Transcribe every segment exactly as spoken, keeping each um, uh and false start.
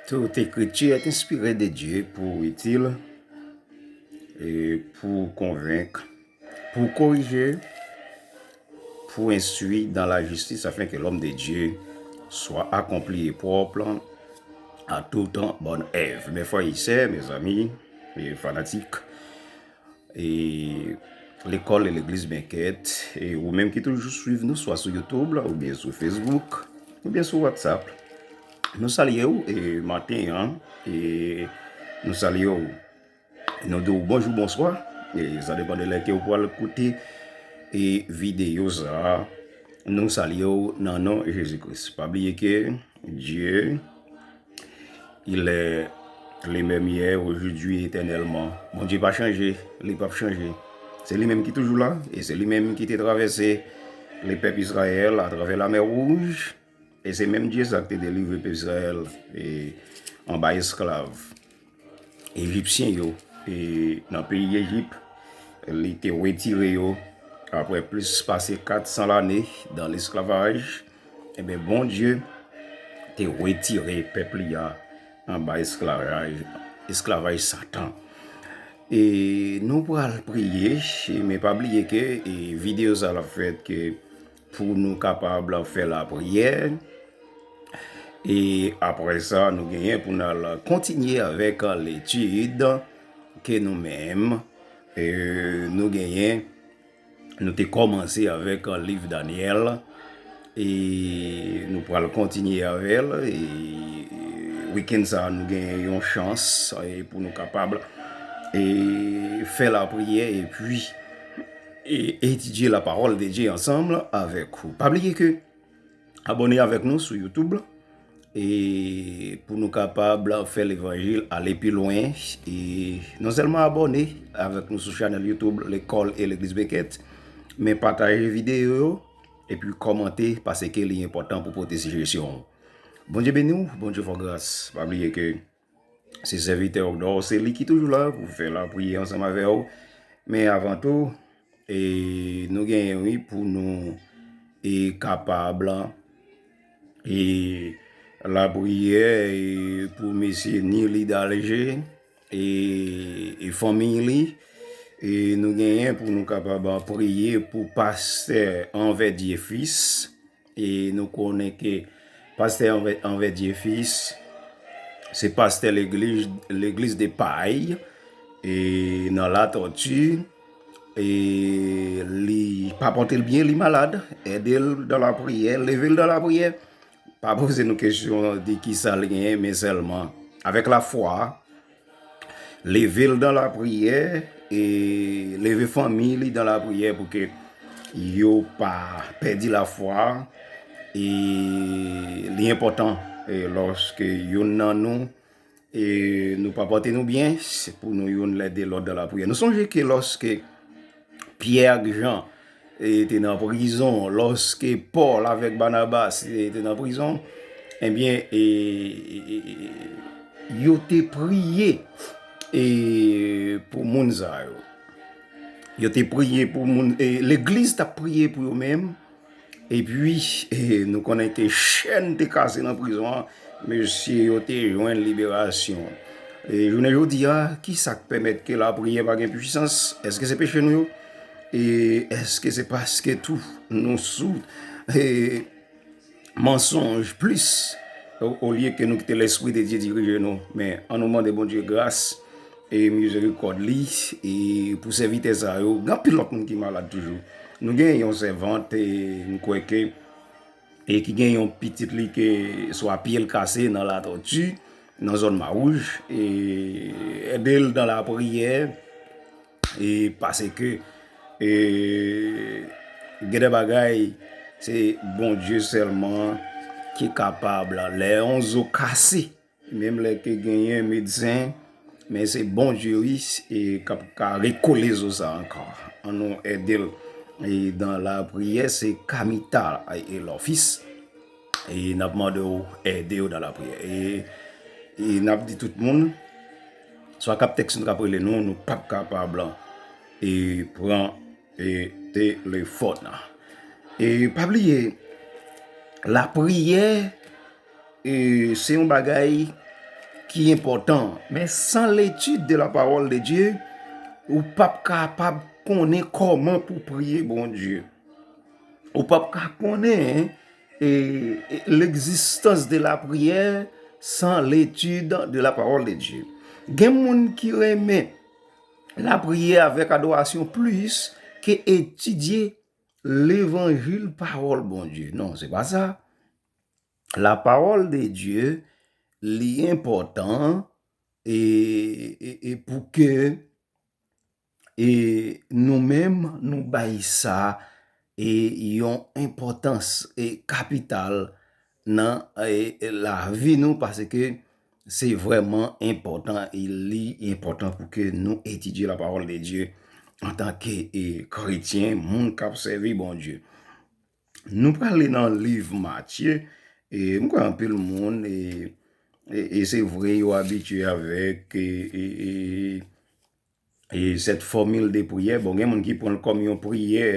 Toute écriture est inspirée de Dieu pour utile, et pour convaincre, pour corriger, pour instruire dans la justice, afin que l'homme de Dieu soit accompli et propre à toute bonne œuvre. Mes frères et sœurs, mes amis et fanatiques, e lekòl e legliz Benkèt, e ou menm ki toujou swiv nou swa sou YouTube oubyen sou Facebook oubyen sou WhatsApp. Nou salye w e maten an, e nou salye w. Nou di w bonjou, bonswa, e sa depann de lè ke w pral koute e videyo sa a. Nou salye w nan non Jezi Kris. Pa bliye ke Dye, il est le menm yè, ojodwi, etènèlman. Bondye pa chanje, li p ap chanje. Se li menm ki toujou la, e se li menm ki te travèse lepèp Izrayèl atravè Lamè Wouj, e se menm Dye sa ki te delivre pèp Izrayèl e anba esklav ejipsyen yo, e nan peyi Ejip, li te retire yo apre plis pase kat san lane dan lesklavaj. Ebyen, Bondye te retire pèp li a anba esklavaj, esklavaj Satan. E nou pral priye, men pa bliye ke e videyo sa l ap fèt ke pou nou kapab fè lapriyè. E apre sa, nou genyen pou n al kontinye avèk letid ke nou menm, e nou genyen, nou te kòmanse avèk liv Danyèl, e nou pral kontinye avè l. E wikenn sa a, nou genyen yon chans, e pou nou kapab, e fè lapriyè, epi, e etidye la parole de Dieu ansanm avèk ou. Pa bliye ke abòne avèk nou sou YouTube, e pou nou kapab fè levanjil ale pi lwen. E non sèlman abòne avèk nou sou chanèl YouTube Lekòl e Legliz Benkèt, men pataje videyo yo, epi kòmante, paske li enpòtan pou pote sijesyon w. Bondye beni w, Bondye fè w gras. Pa bliye ke se sèvitè Ogdor, se li ki toujou la pou fè lapriyè ansanm avè w. Men avan tou, e nou genyen, wi, pou nou, e kapab, e lapriyè, e pou mesye Nili Dalje, e, e fanmiy li. E nou genyen pou nou kapab priye pou pastè Anvè Dye Fis. E nou konnen ke pastè Anvè, Anvè Dye Fis, se pastè legliz, legliz de Pay, e nan Latòti. E li pa pòte l byen, li malad. Ede l dan lapriyè, leve l dan lapriyè. Pa poze nou kesyon de ki sa l genyen, men sèlman avèk lafwa, leve l dan lapriyè, e leve fanmi li dan lapriyè pou ke yo pa pèdi lafwa. E li enpòtan, e lòske youn nan nou, e nou pa pòte nou byen, se pou nou youn lede lòt dan lapriyè. Nou sonje ke lòske Pyè ak Jan, e te nan prizon, lòske Pòl avèk Banabas, e te nan prizon, ebyen, e, e, e, yo te priye, e, pou moun sa yo. Yo te priye pou moun, e, legliz t ap priye pou yo menm. Epi, e, nou konnen ke chèn te kase nan prizon an, mesye yo te jwenn liberasyon. E, jounen jodi a, ki sa k pèmèt ke lapriyè pa gen pwisans? Èske se peche nou yo? E èske se paske tou nou sou, e, mansonj plis, o, olye ke nou kite Lespri de Dye dirije nou? Men, ann nou mande Bondye gras e mizerikòd li, e pou sèvitè sa yo, gen anpil lòt moun ki malad toujou. Nou gen yon sèvant, e m kwè ke, e ki gen yon pitit li ke swa pye l kase nan Latòti, nan zòn Mawouj, e ede l dan lapriyè, e paske, e gen de bagay, se Bondye sèlman ki kapab. Lè yon zo kase, menm lè ke genyen medsen, men se Bondye, wi, e k ap ka rekole zo sa ankò. Ann nou ede l, e dan lapriyè, se Kamita e, e Lòfis. E n ap mande w ede yo dan lapriyè. E, e n ap di tout moun, swa k ap tèks nou, k ap rele nou, nou p ap kapab, e pran, e telefòn. E pa bliye, lapriyè, e, se yon bagay ki enpòtan. Men sans l'étude de la parole de Dieu, ou p ap kapab konnen kòman pou priye Bondye. Ou p ap ka konnen, e, e, l'existence de la prière sans l'étude de la parole de Dieu. Gen moun ki renmen lapriyè avèk adorasyon plis ke etidye levanjil pawòl Bondye. Non, se pa sa. La parole de Dieu, li enpòtan e, e, e pou ke e nou menm nou bay sa e yon enpòtans e kapital nan e lavi nou, paske se vrèman enpòtan e li enpòtan pou ke nou etidye la parole de Dieu antanke e kretyen, moun k ap sèvi Bondye. Nou prale nan liv Matye, e m kwè anpil moun e, e, e se vre yo abitye avèk e, e, e, e cette formule de prière. Bon, gen moun ki pran l kòm yon priyè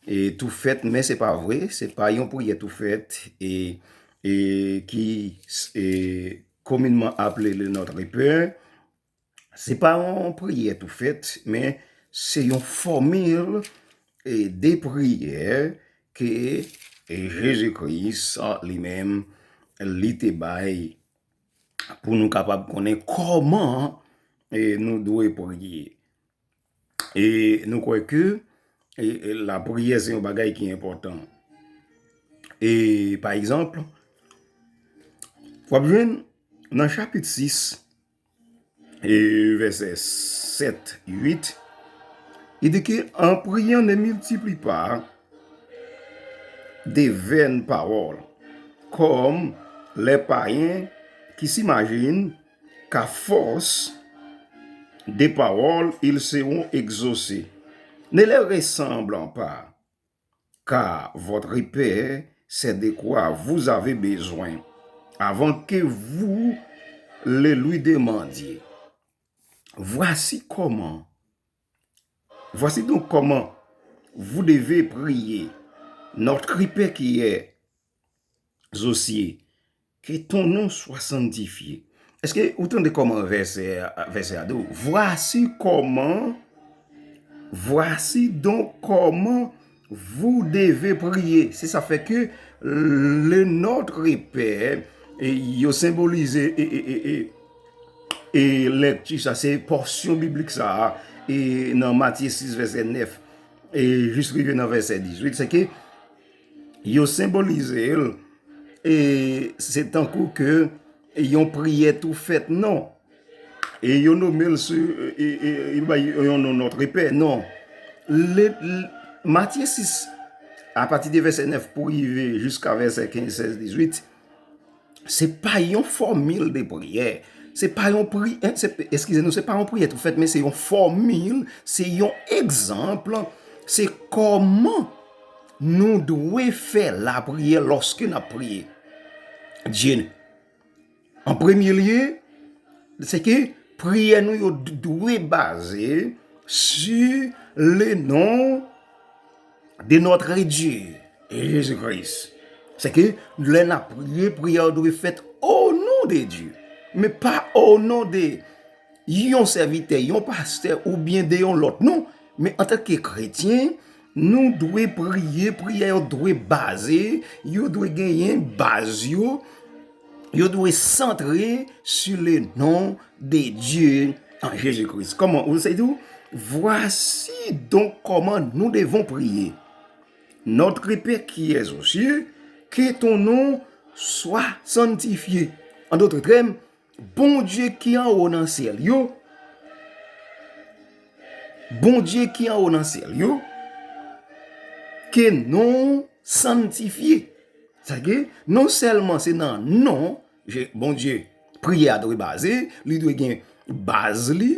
e tou fèt, men se pa vre, se pa yon priyè tou fèt e, e ki e kominman aple le Notre Père. Se pa yon priyè tou fèt, men se yon fòmil e de priyè ke e Jezi Kris li menm li te bay pou nou kapab konnen kòman e nou dwe priye. E nou kwè ke e, e lapriyè se yon bagay ki enpòtan. E pa egzanp, w ap jwenn nan chapit sis, e vèsè sèt, uit, li di ke en priant ne multiplie pas de vaines paroles, comme les païens qui s'imaginent qu'à force de paroles ils seront exaucés. Ne les ressemblant pas, car votre Père sait de quoi vous avez besoin avant que vous le lui demandiez. Voici comment, voici donc comment vous devez prier. Notre Père qui est aux cieux, que ton nom soit sanctifié. Èske ou tande kòman vèsè, vèsè a di w? Voici comment, voici donc comment vous devez prier. Se sa fè ke le Notre Père, e yo senbolize e, e, e, e, e lekti sa, se pòsyon biblik sa a, e nan Matye sis vèsè nèf e jis rive nan vèsè dizuit, se ke yo senbolize l, e se tankou ke yon priyè tou fèt, non. E yo nonmen l sou, e, e, e bay yon non Notre Père, non. Le, le, Matye sis, apati de vèsè nèf pou rive jiska vèsè kenz, sèz, dizuit, se pa yon fòmil de priyè. Se pa yon pri, en, se, eskize nou, se pa yon priyè tou fèt, men se yon fòmil, se yon egzanp, se kòman nou dwe fè lapriyè lòske n ap priye Dye. An premye lye, se ke priyè nou yo d-, dwe baze sur le nom de notre Dieu, Jésus-Christ. Se ke lè n ap priye, priyè yo dwe fèt o non de Dye, men pa o non de yon sèvitè, yon pastè oubyen de yon lòt, non. Men antanke kretyen, nou dwe priye, priyè yo dwe baze, yo dwe genyen baz yo, yo dwe santre sur le nom de Dieu en Jésus-Christ. Kòman ou se di w? Voici donc comment nous devons prier. Notre Père qui es aux cieux, que ton nom soit sanctifié. En d'autres termes, Bondye ki anwo nan syèl yo, Bondye ki anwo nan syèl yo, ke non w sanntifye. Sa ke non sèlman se nan non, je, Bondye, priyè a dwe baze, li dwe gen baz li,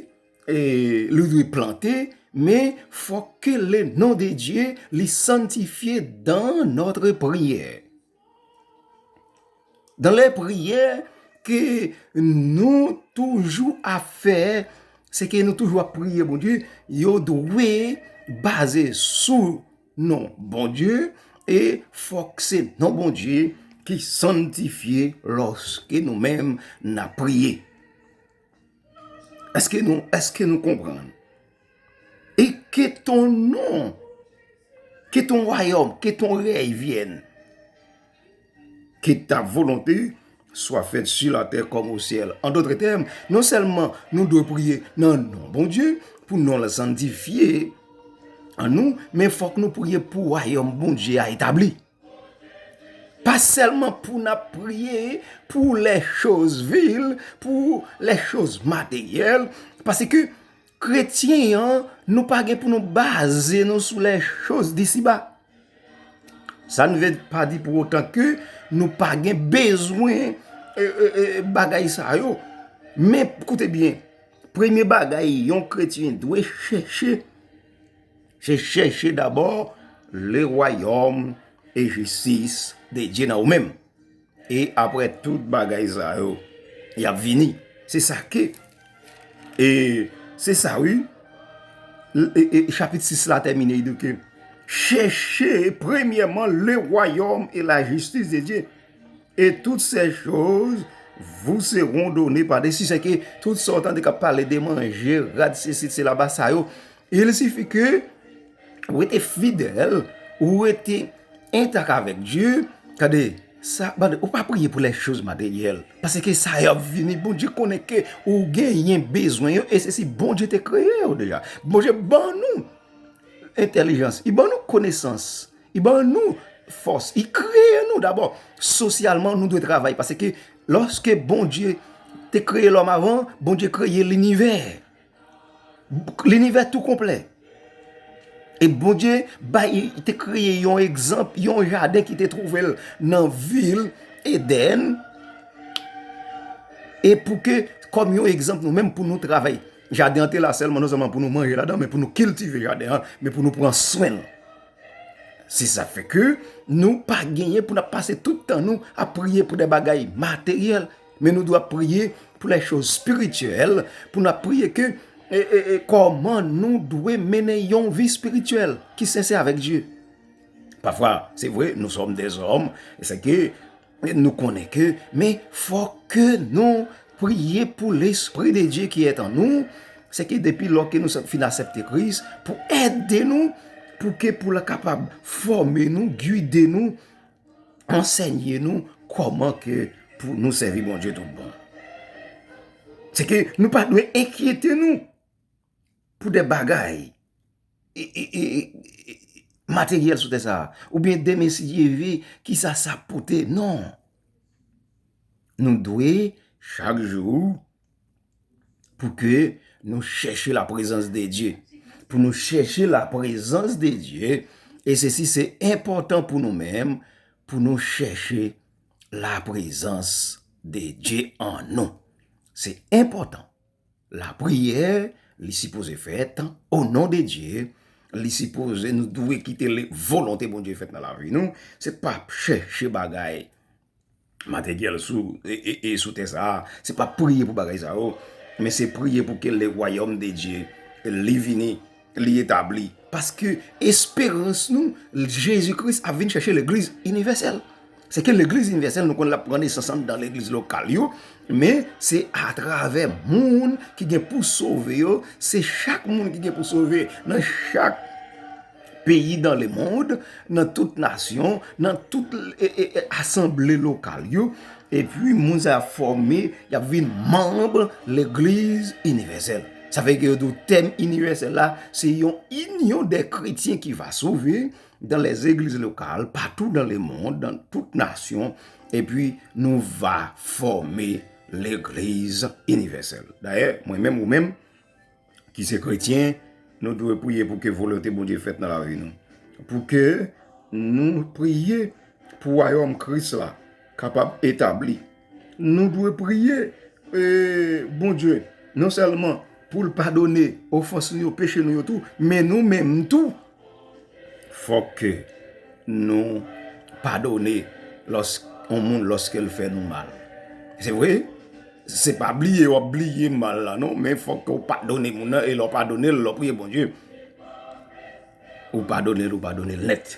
e li dwe plante, men fòk ke le non de Dye li sanntifye dan notre priyè. Dan lè priyè ke nou toujou ap fè, se ke nou toujou ap priye Bondye, yo dwe baze sou non Bondye, e fòk se non Bondye qui sanctifie lorsque nous-mêmes n ap priye. Èske nou, èske nou konprann? Et que ton nom, que ton royaume, que ton règne vienne, que ta volonté soit faite sur la terre comme au ciel. En d'autres termes, non sèlman nou dwe priye nan non Bondye pou non l sanktifye an nou, men fòk nou priye pou wayòm Bondye a etabli. Pa sèlman pou n ap priye pou lè choz vil, pou lè choz materyèl, paske kretyen an, nou pa gen pou nou baze nou sou lè choz disiba. Sa n vle pa di pou otan ke nou pa gen bezwen e, e, e, bagay sa yo. Men, koute byen, premye bagay yon kretyen dwe chèche, se chèche dabò le royaume et justice de Dieu nan ou menm. E apre tout bagay sa yo, y ap vini. Se sa ke, e se sa wi, e, e, chapit sis la tèmine, li di ke, cherchez premièrement le royaume et la justice de Dieu, et toutes ces choses vous seront données par-dessus. Se ke tout sa w tande k ap pale de manje, rad, sesi, sela, ba sa yo, il suffit que ou rete fidèl, ou rete entak avèk Dye, gade, sa, gade, ou pa priye pou lè choz materyèl, paske sa y ap vini, Bondye konnen ke ou genyen bezwen yo, e se si Bondye te kreye yo deja. Bondye ban nou entèlijans, li ban nou konesans, li ban nou fòs, li kreye nou dabò. Sosyalman, nou dwe travay, paske lòske Bondye te kreye lòm avan, Bondye kreye linivè. Linivè tou konplè. E Bondye bay, te kreye yon egzanp, yon jaden ki te twouve l nan vil Edenn. E pou ke, kòm yon egzanp, nou menm pou nou travay. Jaden an te la sèlman, non sèlman pou nou manje ladan, men pou nou kiltive jaden an, men pou nou pran swen l. Se sa fè ke nou pa genyen pou n ap pase tout tan nou ap priye pou de bagay materyèl, men nou dwe ap priye pou lè choz espirityèl, pou n ap priye ke, e, e, e, kòman nou dwe mennen yon vi espirityèl ki sensè avèk Dye. Pafwa, se vre, nous sommes des hommes, se ke nou konnen ke, men fòk ke nou priye pou Lespri de Dye ki èt an nou, se ke depi lò ke nou fin aksepte Kris, pou ede nou, pou ke pou l kapab fòme nou, gide nou, ansèye nou kòman ke pou nou sèvi Bondye tout bon. Se ke nou pa dwe enkyete nou pou de bagay e, e, e, e, e, materyèl sou tè sa a, oubyen demen si Dye vle, kisa sa ap pote. Non. Nou dwe, chak jou, pou ke nou chèche la prezans de Dye. Pou nou chèche la prezans de Dye, e sesi se enpòtan pou nou menm, pou nou chèche la prezans de Dye an nou. Se enpòtan. Lapriyè, li sipoze fèt o non de Dye. Li sipoze, nou dwe kite le, volonte Bondye fèt nan lavi nou. Se pa chèche bagay materyèl sou, e, e, e sou tè sa a. Se pa priye pou bagay sa yo, men se priye pou ke le royaume de Dieu, li vini, li etabli. Paske esperans nou, Jezi Kris ap vin chèche legliz inivèsèl. Se ke legliz inivèsèl, nou konn l ap pran nesans anndan legliz lokal yo, men se atravè moun ki gen pou sove yo, se chak moun ki gen pou sove nan chak peyi dans le monde, nan tout nasyon, nan tout, e, e, e, asanble lokal yo. Epi moun sa y ap fòme, y ap vin manm legliz inivèsèl. Sa vle di ke yo di w tèm inivèsèl la, se yon inyon de kretyen ki va sove dans les églises locales, partout dans le monde, dans toute nation, epi nou va fòme legliz inivèsèl. Dayè, mwen menm, ou menm, ki se kretyen, nou dwe priye pou ke volonte Bondye fèt nan lavi nou. Pou ke nou priye pou wayòm Kris la kapab etabli. Nou dwe priye, e, Bondye, non sèlman pou l padone ofans nou yo, peche nou yo tou, men nou menm tou, fòk ke nou padone lòs, yon moun lòske l fè nou mal. Se vre, se pa bliye w ap bliye mal la, non, men fòk ke w padone moun nan, e lè w padone l, lè w priye Bondye, ou padone l, ou padone l nèt.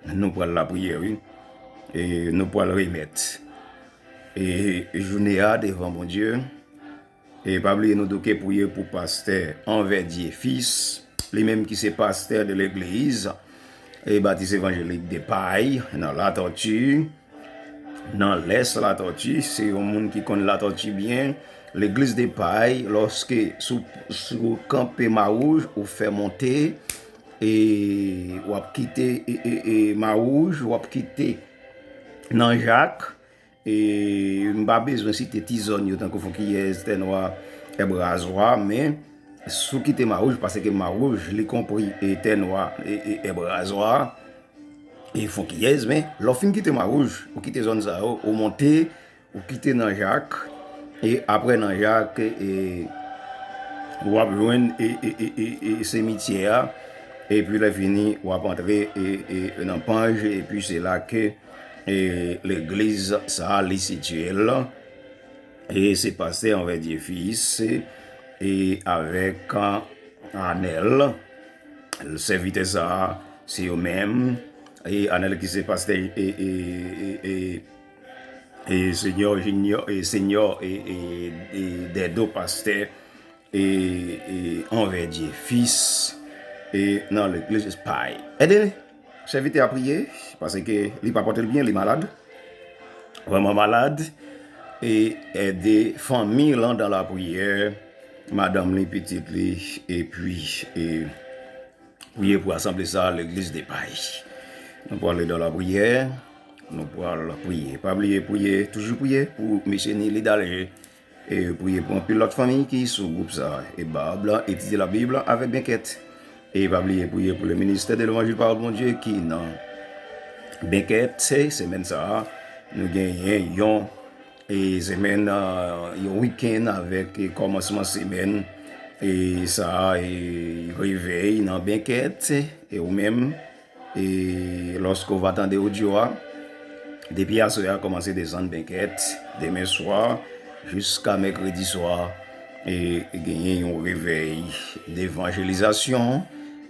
Nou pral lapriyè, wi. E nou pral remèt e jounen an devan Bondye. E pa bliye nou tou ke priye pou pastè Anvèdye Fis, li menm ki se pastè de legliz e Batis Evanjelik de Pay nan Latòti, nan lès Latòti. Se yon moun ki konn Latòti byen. Legliz de Pay, lòske sou, sou kanpe Mawouj, ou fè monte, e w ap kite e, e, e, Mawouj, w ap kite nan Jak. E m pa bezwen site ti zòn yo tankou Fonkiyèz, Tènwa, Èbrazwa, men si w kite Mawouj, paske Mawouj, li konpri e Tènwa, e, e Èbrazwa, e Fonkiyèz, men lè w fin kite Mawouj, ou kite zòn sa yo, ou monte, ou kite nan Jak, e apre nan Jak, e, w ap jwenn e, e, e, e, e simityè a, epi lè fini, w ap antre e, e, nan Panj, epi se la ke e, legliz sa a, li sitiye l. E se pastè Anvèdye Fis, e avèk, a, Anèl, sèvitè sa a, se yo menm. E Anèl ki se pastè, e, e, e, e, e Senyò Jinyò, e Senyò, e, e, e Dèdo, pastè e, e Anvèdye Fis, e nan legliz Pay. Ede sèvitè a priye, paske li pa pote l byen, li malad. Vrèman malad. E ede fanmi lan dan lapriyè, madanm li, pitit li, epi, e priye pou asanble sa a, legliz de Pay. Nou pral ale dan lapriyè, nou pral priye. Pa bliye priye, toujou priye pou mesye Nili Dalje. E priye pou anpil lòt fanmi ki sou gwoup sa a. E Bab, etidye Labib avèk Benkèt. E pa bliye priye pou le ministè de levanjil Pawòl Bondye ki nan Benkèt. Se semèn sa a, nou genyen yon, e semèn, a, yon wikenn avèk, e kòmansman semèn, e sa a, e revèy nan Benkèt, e ou menm, e lòske w va tande odyo a, depi aswè a, kòmanse desann Benkèt, demen swa, jiska mèkredi swa, e genyen yon revèy devanjelizasyon,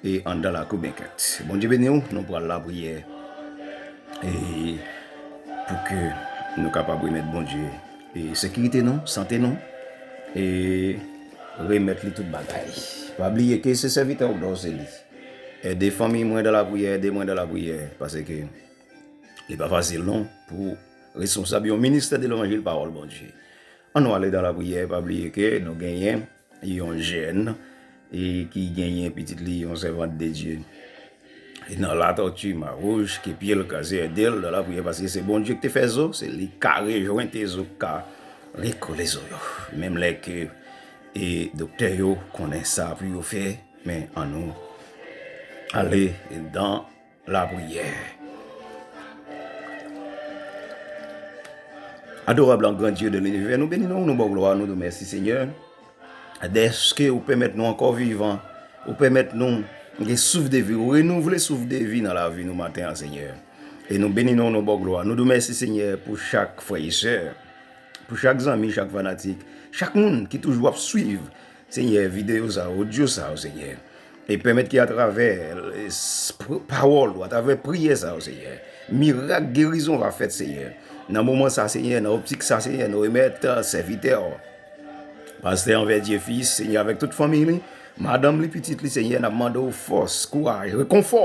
e anndan lakou Benkèt. Bondye beni w, nou pral lapriyè. E pou ke nou kapab remèt Bondye, e sekirite nou, sante nou, e remèt li tout bagay. Pa bliye ke se sèvitè w, non, se li. Ede fanmi mwen dan lapriyè, ede mwen dan lapriyè, paske li pa fasil non pou responsab yon ministè de levanjil Pawòl Bondye. Ann nou ale dan lapriyè, pa bliye ke nou genyen yon jèn, e ki genyen pitit li, yon sèvant de Dye. E nan Latòti, Mawouj, ke pye l kase, ede l dan lapriyè, paske se Bondye ki te fè zo, se li ka rejwente zo, ki ka rekole zo yo. Menm lè ke, e doktè yo konnen sa pou yo fè, men ann nou ale dan lapriyè. Adorab an gran Dye de linivè, nou beni non w, nou ba w glwa, nou di w mèsi, Senyè, dèske ou pèmèt nou ankò vivan, ou pèmèt nou gen souf de vi, ou renouvle souf de vi nan lavi nou maten an, Senyè. E nou beni non w, nou ba w glwa, nou di w mèsi, Senyè, pou chak frè e sè, pou chak zanmi, chak fanatik, chak moun ki toujou ap swiv Senyè, videyo sa yo, odyo sa yo, Senyè. E pèmèt ke atravè, e, s-, pr-, pawòl ou, atravè priyè sa yo, Senyè, mirak gerizon va fèt, Senyè. Nan moman sa, Senyè, nan optik sa, Senyè, nou remèt, e, sèvitè w, pastè Anvèdye Fis, Senyè, avèk tout fanmi li, madanm li, pitit li, Senyè, n ap mande w fòs, kouraj, rekonfò,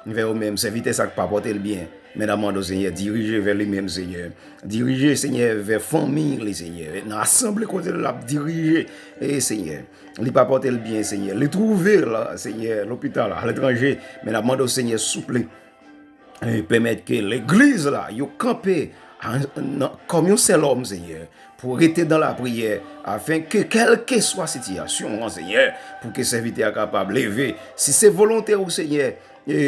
vè yo menm, sèvitè sa k pa pòte l byen. Men n ap mande w, Senyè, dirije vè li menm, Senyè. Dirije, Senyè, vè fanmi li, Senyè. Nan asanble kote l ap dirije, e, Senyè. Li pa pòte l byen, Senyè. Li twouve l, Senyè, lopital, aletranje. Men n ap mande w, Senyè, souple, e, pèmèt ke legliz la, yo kanpe an, nan, kòm yon sèl òm, Senyè, pou rete dan lapriyè, afenke, kèlkeswa sitiyasyon an, Senyè, pou ke sèvitè a kapab leve. Si se volonte w, Senyè, e,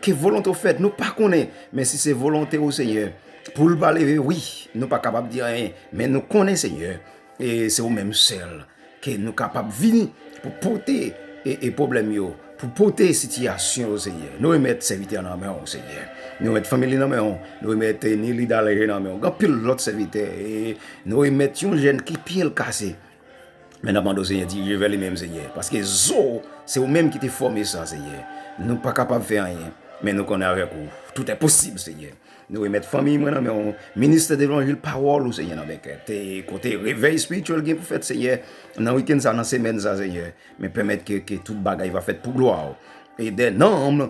ke volonte w fèt, nou pa konnen, men si se volonte w, Senyè, pou l pa leve, wi, nou pa kapab di anyen, men nou konnen, Senyè, e se ou menm sèl ke nou kapab vini pou pote, e, e pwoblèm yo, pou pote sitiyasyon yo, Senyè. Nou remèt sèvitè a nan men w, Senyè. Nou remèt fanmi li nan men w. Nou remèt, e, Nili Dalje nan men w. Gen anpil lòt sèvitè, e nou remèt yon jèn ki pye l kase. Men n ap mande w, Senyè, dirije vè li menm, Senyè. Paske zo, se ou menm ki te fòme sa, Senyè. Nou pa kapab fè anyen, men nou konnen avèk ou, tout est possible, Senyè. Nou remèt fanmi mwen nan men w. Ministè de levanjil, pawòl ou, Senyè, nan benkèt. E kote revèy espirityèl gen pou fèt, Senyè, nan wikenn sa, nan semèn sa, Senyè. Men pèmèt ke, ke tout bagay va fèt pou glwa w. E des nanm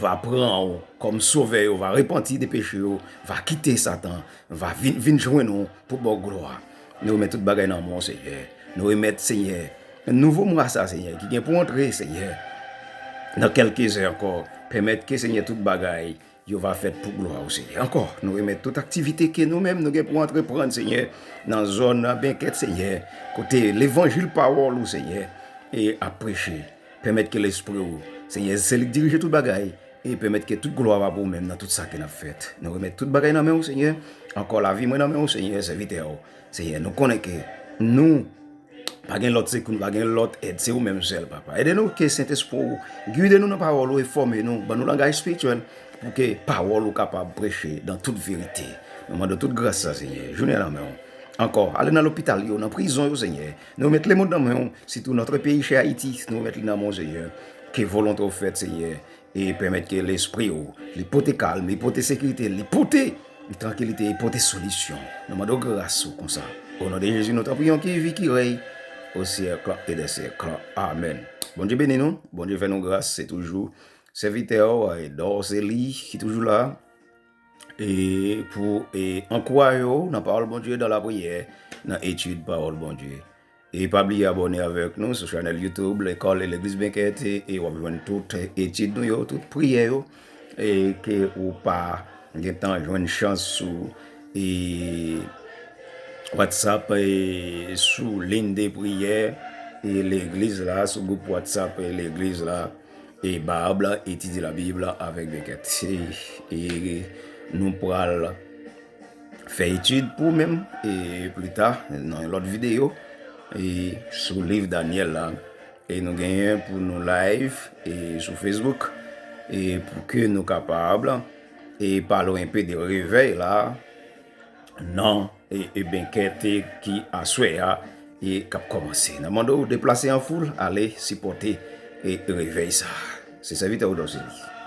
va pran w kòm sovè yo, va repanti de peche yo, va kite Satan, va vin, vin jwenn ou pou ba w glwa. Nou remèt tout bagay nan men w, Senyè. Nou remèt, Senyè, nouvo mwa sa, Senyè, ki gen pou antre, Senyè, nan kèlke zè ankò. Pèmèt ke, Senyè, tout bagay yo va fèt pou glwa w, Senyè. Ankò, nou remèt tout aktivite ke nou menm nou gen pou antreprann, Senyè, nan zòn nan benkèt, Senyè, kote levanjil pawòl ou, Senyè, e ap preche. Pèmèt ke lespri w, Senyè, se li k dirije tout bagay, e pèmèt ke tout glwa va pou ou menm nan tout sa ke n ap fèt. Nou remèt tout bagay nan men w, Senyè. Ankò, lavi mwen nan men w, Senyè, sèvitè w. Senyè, nou konnen ke nou pa gen lòt sekou, nou pa gen lòt èd, se ou menm sèl, papa. Ede nou ke Sentespri w gide nou nan pawòl ou e fòme nou, ban nou langaj espirityèl pou ke pawòl ou kapab preche dan tout verite. Nou mande w tout gras sa, Senyè. Jounen an nan men w. Ankò, ale nan lopital yo, nan prizon yo, Senyè. Nou remèt lemonn nan men w, sitou notre pays cher Ayiti, nou remèt li nan men w, Senyè. Ke volonte w fèt, Senyè. E pèmèt ke lespri w, li pote kalm, li pote sekirite, li pote trankilite, li pote solisyon. Nou mande w gras ou konsa. O non de Jezi, nou ta priye, ki viv, ki rèy o syèk e dè syèk. Amèn. Bondye beni nou, Bondye fè nou gras, se toujou sèvitè w, e Dorcely, ki toujou la, e pou, e ankouraje w nan pawòl Bondye, dan lapriyè, nan etid pawòl Bondye. E pa bliye abòne avèk nou sou chanèl YouTube Lekòl Legliz Benkèt, e, e w ap jwenn tout etid nou yo, tout priyè yo, e ke ou pa gen tan jwenn chans sou, e, WhatsApp, e, sou liy de priyè, e, legliz la, sou gwoup WhatsApp, e, legliz la, e Bab, etidye Labib avèk Benkèt. E, e nou pral fè etid pou ou menm, e pli ta, nan yon lòt videyo, e sou liv Danyèl la. E nou genyen pou nou live, e sou Facebook, e pou ke nou kapab, e pale w enpe de revèy la, nan, e, e benkèt ki aswè a, e k ap kòmanse. N ap mande w deplase an foul, ale sipòte, e revèy sa. Se sèvitè w Dorcely.